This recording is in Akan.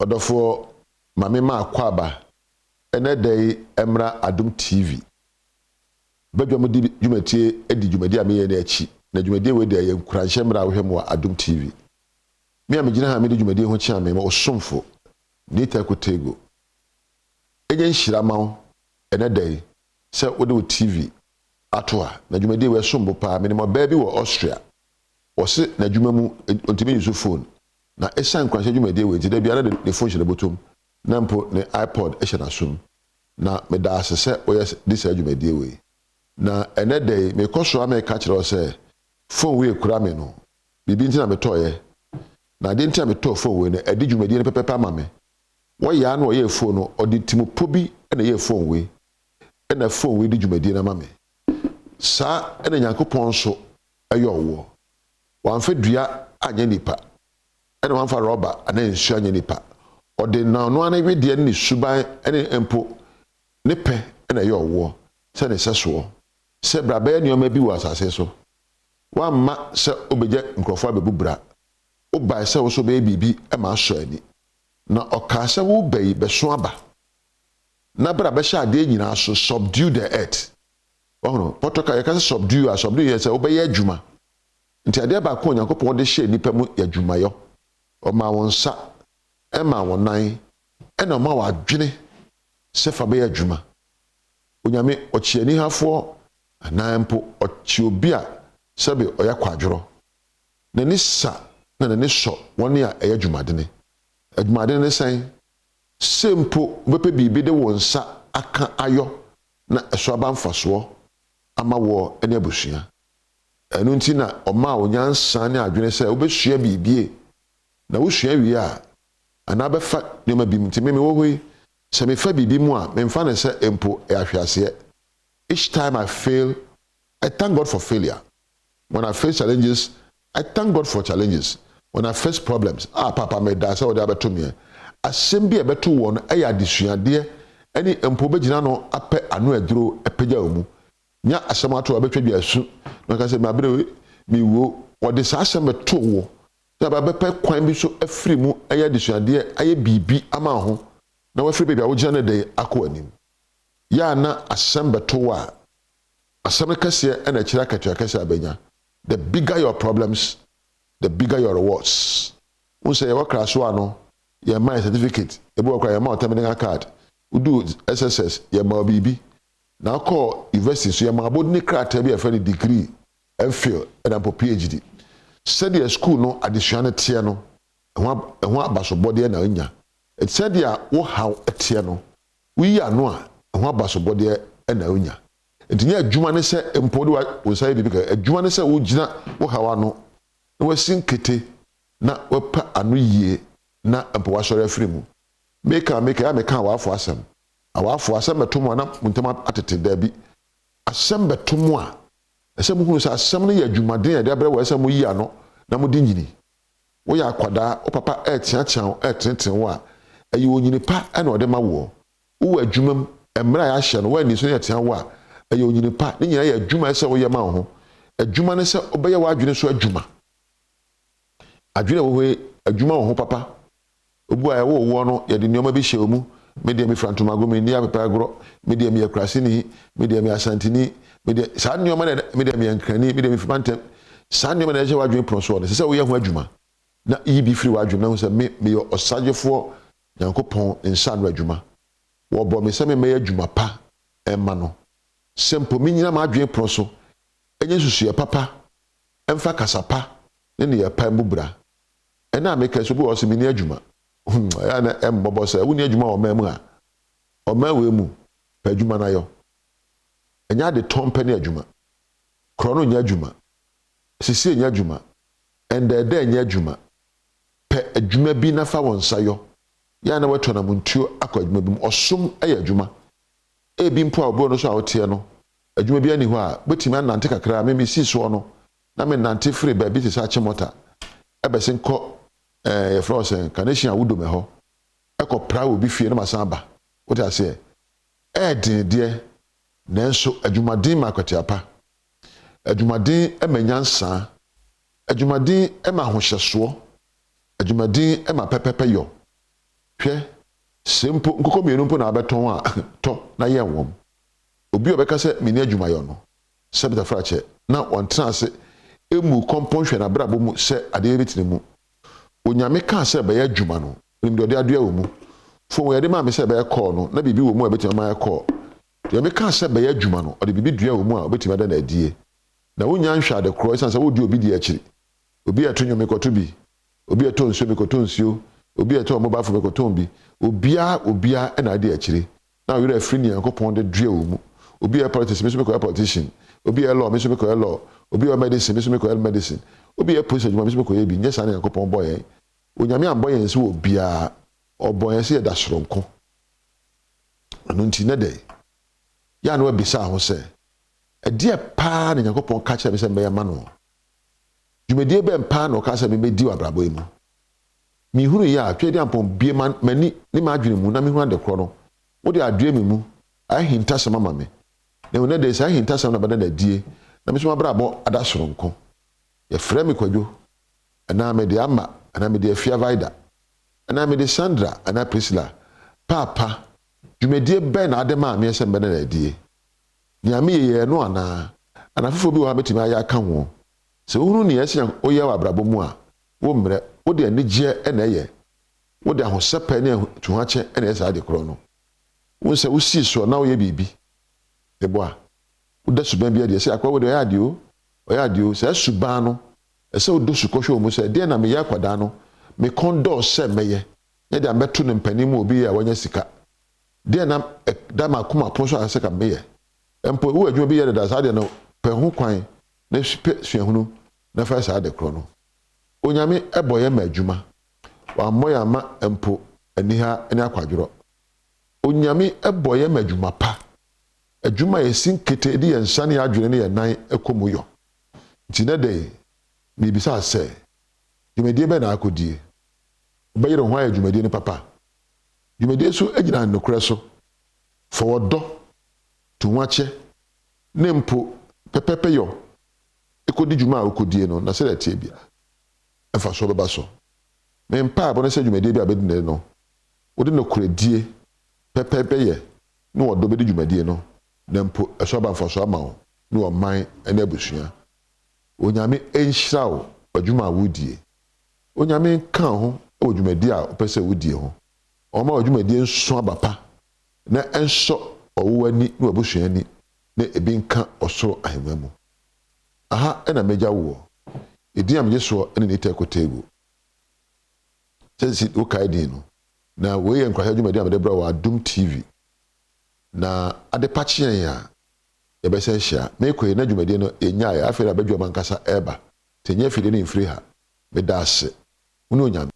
Ɔdɔfoɔ, ma me ma akwaaba ɛnɛ da yi mmra Adom TV. Badwam di dwumadie di dwumadie a meyɛ no akyi. Na dwumadie wei deɛ ɛyɛ nkuranhyɛ mmerɛ a wohwɛ mu wɔ Adom TV. Me a megyina ha a mede dwumadie ho kyea me ma ɔsomfo Nita Kotego. Ɛnyɛ nhyira ma wo ɛnɛ da yi sɛ wode wo TV ato ha. Na dwumadie wei ɛsom bo paa. Menim ɔbaa bi wɔ Austria. Ɔse n'adwuma mu ɔntumi use phone. Na ɛsiane nkuranhyɛ dwumadie wei nti da biara na ne phone hyɛ ne bɔtɔm na mpo ne iPod hyɛ n'asom. Na meda ase sɛ woyɛ di saa dwumadie wei. Na ɛnɛ da yi mekɔ so a meka kyerɛ wo sɛ phone wei ekura me no, biribi nti na metɔɔyɛ. Na adeɛ nti a metɔɔ phone wei no, ɛde dwumadie no pɛpɛpɛ ama me. Wɔyɛ a na ɔyɛɛ phone no, ɔde timopɔ bi na ɛyɛɛ phone wei. Ɛna phone wei di dwumadie no ama me. Saa ɛna Nyankopɔn nso ɛyɛ ɔwoɔ. Wamfa dua anyɛ nipa. Ɛna wamfa rɔba anaa nsuo anyɛ nipa. Ɔde n'ano ne wedeɛ ne ne suban ne mpo ne pɛ ɛna ɛyɛ ɔwoɔ sɛ ne sɛsoɔ. Sɛ bra bɛyɛ nneɛma bi wɔ asase so. Wamma sɛ wobɛgya nkurɔfoɔ abɛbu bra. Wobae sɛ wo so bɛyɛ biribi ma asɔ ani. Na ɔkaa sɛ woba yi bɛso aba. Na bra bɛhyɛ adeɛ nyinaa so, subdue the earth. Ɔhono, pɔtɔ ka yɛka sɛ subdue a, subdue yɛ sɛ wobɛyɛ adwuma. Nti adeɛ baako a Onyankopɔn de hyɛɛ nnipa mu yɛ adwumayɔ. Ɔmaa wɔn nsa, ɛmaa wɔn nan, ɛna ɔmaa wɔn adwene sɛ fa bɛyɛ adwuma. Onyame, ɔkye anihafoɔ anaa mpo ɔkye obi a sɛbe ɔyɛ kwadworɔ. N'ani sa na n'ani sɔ wɔn a ɛyɛ adwumadene. Adwumadene ne sɛn? Sɛ mpo wobɛpɛ biribi de wo nsa aka ayɔ na ɛso aba mfasoɔ ama wɔ ne abusua. Ɛno nti na ɔmaa wo nyansa ne adwene sɛ wobɛsua biribie. Na wosua wie a, anaa bɛfa nneɛma bi mu. Nti me mewɔ hɔ yi, sɛ mefa biribi mu a, memfa ne sɛ mpo ɛyɛ ahweaseɛ. Each time I fail, I thank God for failure. When I face challenges, I thank God for challenges. When I face problems, ah, papa meda sɛ wɔde abɛto meɛ. Asɛm bi a ɛbɛto wɔ no ɛyɛ adesuadeɛ ɛne mpo bɛgyina no apɛ ano aduro ɛpagya wɔ mu. Nya asɛm ato a bɛtwa dwa asu na ɔka sɛ mabere mewuo. Wɔde saa asɛm bɛto wɔ sɛ bɛpɛ kwan bi so afiri mu ɛyɛ adesuadeɛ ayɛ biribi ama ho na wafiri baabi a wogyina no dɛn akɔ anim. Yɛ a na asɛm bɛto wɔ a, asɛm no kɛseɛ ɛna ɛkyerɛ akatua kɛseɛ a bɛnya. The bigger your problems, the bigger your rewards. Wo sɛ yɛwɔ class one no, yɛma yɛ certificate, ebi wɔ kora yɛma wo terminal card. Wodu SSS, yɛma wo biribi. Na akɔ university so yɛma abɔdini krataa bi a yɛfrɛ no degree, MPhil, ɛna mpo PhD. Sɛdeɛ school no adesua no teɛ no, ɛho abasobɔdeɛ na onya. Sɛdeɛ wo haw teɛ no, woyi ano a, ɛho abasobɔdeɛ na onya. Nti nyɛ adwuma ne sɛ mpo de wo nsa yɛ biribi kɛ. Adwuma ne sɛ wogyina wo haw ano na wasi nkete na wapɛ ano yie na mpo wasɔre afiri mu. Meka yɛ meka awaafo asɛm. Awaafo asɛm bɛto mu a na mo ntam atete daabi. Asɛm bɛto mu a, ɛsɛ muhunu sɛ asɛm no yɛ adwumaden a yɛde abrɛ wɔ ɛsɛ mo yi ano na mode nyini. Woyɛ akwadaa, wo papa ɛɛteatea wo, ɛɛtenetene wo a, ɛyɛ onyini pa ɛna ɔde ma woɔ. Wowɔ adwuma mu, mmerɛ a yɛahyɛ no, woanni so na yɛtea wo a, ɛyɛ onyini pa. Ne nyinaa yɛ adwuma a ɛsɛ sɛ woyɛ ma wo ho. Adwuma ne sɛ wobɛyɛ w'adwene so adwuma. Adwene a ɛwɔ hɔ yi, adwuma wɔ ho papa. Obu a ɛwɔ woɔ no, yɛde nneɛma bi hyɛ wo mu. Me deɛ mefira ntomago, menni apepa agorɔ. Me deɛ meyɛ kuraseni. Me deɛ meyɛ asanteni. Me deɛ saa nneɛma na me deɛ meyɛ nkrani. Me deɛ mefiri mantam. Saa nneɛma na ɛhyɛ w'adwene pono soɔ no, ɛsɛ sɛ woyɛ ho adwuma. Na yi bi firi w'adwene na hu sɛ me meyɛ ɔsagyefoɔ Nyankopɔn nsa ano adwuma. Wɔbɔ me sɛ memmɛyɛ adwuma pa ɛmma no. Sɛ mpo menyina m'adwene pono so, ɛnyɛ nsusuiɛ papa, ɛmfa kasa pa ne nneyɛɛ pa mmu bra. Ɛna a meka sɛ obi wɔ hɔ sɛ menni adwuma. Ɛyɛ a na ɛmmɔbɔ sɛ wonni adwuma wɔ ɔman mu a, ɔman wei mu, pɛ adwuma no ayɔ. Ɛnyɛ ade tɔn pɛ ne adwuma. Korɔ no nyɛ adwuma. Sisie nyɛ adwuma. Ɛndɛɛdɛɛ nyɛ adwuma. Pɛ adwuma bi na fa wɔn nsa yɔ. Yɛ a na watu anamontuo akɔ adwuma bi mu. Ɔsom yɛ adwuma. Ebi mpo a obi no so a woteɛ no, adwuma bi ani hɔ a, wobɛtumi anante kakra. Me mesii soɔ no, na menante firi baabi te sɛ Akyemɔta, ɛbɛsen kɔ yɛfrɛ wɔ sɛn, Carnation a wodom ɛhɔ, ɛkɔ pra wɔ obi fie na masan aba. Wote aseɛ? Ɛyɛ den deɛ, nanso adwumaden ma akatua pa. Adwumaden ma nyansa. Adwumaden ma ahohyɛsoɔ. Adwumaden ma pɛpɛpɛ yɔ. Hwɛ, se mpo nkokɔ mienu mpo na wobɛtɔn a, tɔ na yɛn wɔn. Obi a ɔbɛka sɛ menni adwumayɔ no, sɛ Betafrakyɛ, na ɔntena ase mmu kɔmpɔ nhwɛ n'abrabɔ mu sɛ adeɛ bɛtena mu. Onyame kaa sɛ bɛyɛ adwuma no, onim deɛ ɔde adoa wɔ mu. Fon a yɛde maa me sɛ ɛbɛyɛ kɔɔ no, na biribi wɔ mu a ɛbɛtumi ama ayɛ kɔɔ. Deɛ Onyame kaa sɛ bɛyɛ adwuma no, ɔde biribi dua wɔ mu a ɔbɛtumi ada no adie. Na wonnya nhwɛ ade korɔ ɛsiane sɛ wodi obi deɛ akyiri. Obi a ɛto nnwom mekɔto bi, obi a ɛtɔ nsuo mekɔtɔ nsuo, obi a ɛtɔn mobile phone mekɔtɔn bi. Obiara obiara na adi akyire. Na wo werɛ afiri nea Nyankopɔn de dua wo mu. Obi a ɛyɛ politics me nso mekɔyɛ politician, obi a ɛyɛ law me nso mekɔyɛ law, obi a ɔyɛ medicine me nso mekɔyɛ medicine, obi a ɛyɛ police adwuma me nso mekɔyɛ bi. Nyɛ saa na Nyankopɔn bɔɔ yɛn. Onyame ambɔ yɛn sɛ obiara, ɔbɔɔ yɛn sɛ yɛda soronko. Ɛno nti nnɛ da yi, yɛ a na wabisa ho sɛ, Ɛdeɛ paa na Nyankopɔn ka kyerɛɛ me sɛ mɛyɛ ma noɔ? Dwumadie bɛn paa na ɔkaa sɛ memmɛdi wɔ abrabɔ yi mu? Mehunuiɛ a, Tweaduampɔn bue m'ani ne m'adwene mu na mehunu adekorɔ no. Wode adoe me mu, ayɛ ahintasɛm ama me. Na nnɛ da yi, saa ahintasɛm no abɛda no adie, na me nso m'abrabɔ ada sononko. Yɛfrɛ me Kwadwo, anaa mede Ama, anaa mede Afia Vida, anaa mede Sandra anaa Priscilla. Paapa, dwumadie bɛn na wode maa meɛ sɛ mebɛda no adie? Nea meyɛ yi, ɛyɛ ɛno anaa? Anaa foforɔ bi wɔ hɔ a mɛtumi ayɛ aka ho? Sɛ wohunu nea ɛsɛ woyɛ wɔ abrabɔ mu a, wommrɛ. Wode anigyeɛ na ɛyɛ. Wode ahosɛpɛ ne atuhoakyɛ na ɛyɛ saa ade korɔ no. Wohu sɛ wosii soɔ na woyɛ biribi. Meboa. Woda suban bi adi. Ɛsɛ akoa wei deɛ ɔyɛ adeɛ o, ɔyɛ adeɛ o. Saa suban no, ɛsɛ sɛ wodɔ sukɔ hwɛ wɔ mu sɛ, ɛdeɛn na meyɛ akwadaa no, me kɔn dɔɔ sɛ mɛyɛ, nyɛ deɛ mɛto no mpanin mu obi yɛ a wanya sika. Deɛn na ɛda m'akoma pono so a ɛsɛ sɛ meyɛ? Mpo wowɔ adwuma bi yɛ dada a, saa deɛ no, pɛ ho kwan na pɛ suahunu na fa yɛ saa ade korɔ no. Onyame bɔ yɛn ma adwuma, wammɔ yɛn amma mpo aniha ne akwadworɔ. Onyame bɔ yɛn ma adwuma pa, adwuma a yɛsi nkete de yɛn nsa ne yɛn adwene ne yɛn nan kɔ mu yɔ. Nti nnɛ da yi, merebisa sɛ, dwumadie bɛn na akɔdie? Wobɛyere wo ho ayɛ dwumadie no papa? Dwumadie so gyina nokorɛ so, fa ɔdɔ, tuhoakyɛ, ne mpo pɛpɛpɛyɔ kɔdi dwuma a wokodie no, na sɛdeɛ ɛteɛ biara, mfasoɔ bɛba so. Me mpaebɔ ne sɛ dwumadie bi a bɛdi nnɛ no, wode nokorɛdie, pɛpɛpɛyɛ, ne ɔdɔ bɛdi dwumadie no, na mpo ɛso aba mfasoɔ ama wo ne ɔman ne abusua. Onyame nhyira wo w'adwuma a wodie. Onyame nka wo ho wɔ dwumadie a wopɛ sɛ wodie ho. Ɔmma w'adwumadie nso aba pa na ɛnsɔ ɔwo ani ne w'abusua ani na ebi nka ɔsoro ahengua mu. Aha na mɛgya woɔ. Edin a megye soɔ ne Nita Kotegu. Sɛ si wokae din no. Na wei yɛ nkuranhyɛ dwumadi a mede brɛ wɔ Adom TV. Na adepa kye yɛn a, yɛbɛsan ahyia. Merekɔ yi na dwumadie no yɛnyaeɛ, afei na badwam ankasa reba. Nti ɛnyɛ afidie no mfiri ha. Meda ase. Wo ne Onyame.